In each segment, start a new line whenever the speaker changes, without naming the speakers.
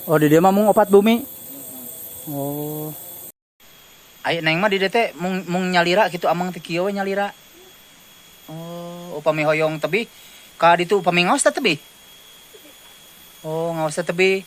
Oh, di dieu mah mung opat bumi. Oh. Ai neng mah di dieu teh mung mung nyalira kitu, amang teh kieu we nyalira. Oh, upami hoyong tebih ka ditu, upami ngaos teh tebih. Oh, ngaos teh tebih.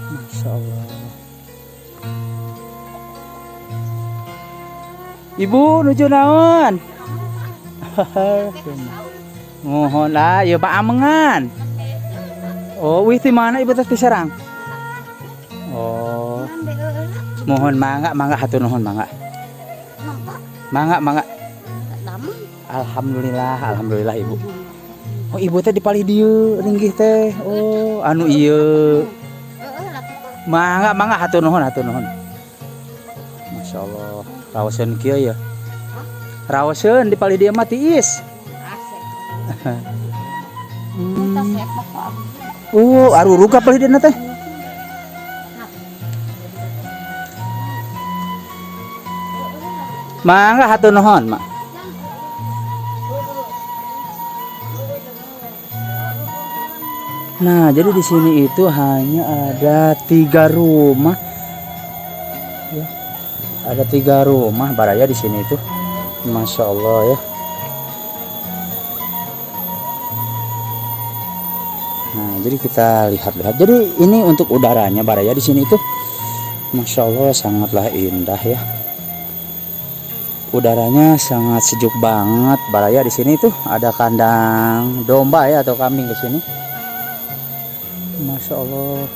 Masya Allah. Ibu nuju naon? Mohon lah, ya Pak Amengan. Oh, wih di mana ibu teh di Serang? Oh. Mohon mangga, mangga, hatur nuhun, mangga. Mangga, mangga. Alhamdulillah, alhamdulillah, Ibu. Oh, ibu teh di palih dieu ringgih teh. Oh, anu ieu. Mangga, mangga, hatur nuhun, hatur nuhun. Masya Allah, raoseun kieu ya. Raoseun di palih dieu mah tiis. Oh, arurug ka palih dieu teh. Mangga, hatur nuhun, Mak. Nah, jadi di sini itu hanya ada 3 rumah. Ya, ada 3 rumah baraya di sini itu. Masya Allah ya. Nah, jadi kita lihat-lihat. Jadi ini untuk udaranya baraya di sini itu, Masya Allah, sangatlah indah ya. Udaranya sangat sejuk banget baraya di sini itu. Ada kandang domba ya atau kambing di sini. Masya Allah.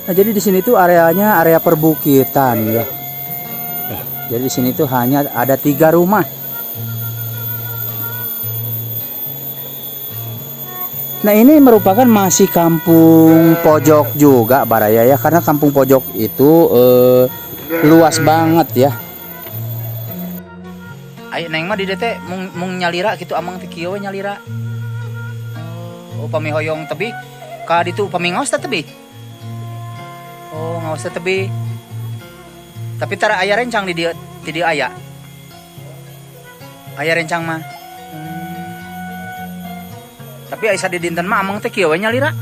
Nah, jadi di sini tuh areanya area perbukitan ya. Jadi di sini tuh hanya ada 3 rumah. Nah, ini merupakan masih kampung pojok juga baraya ya, karena kampung pojok itu luas banget ya. Ayo neng mah di dieu teh mung mung nyalira kitu, amang teh kieu we nyalira. Oh, upami hoyong tebih ka ditu, upami ngaos teh tebih. Oh, ngaos teh tebih. Tapi tara aya rencang di dieu, di dieu aya. Aya rencang mah. Tapi aya di dinten mah amang teh kieu we nyalira.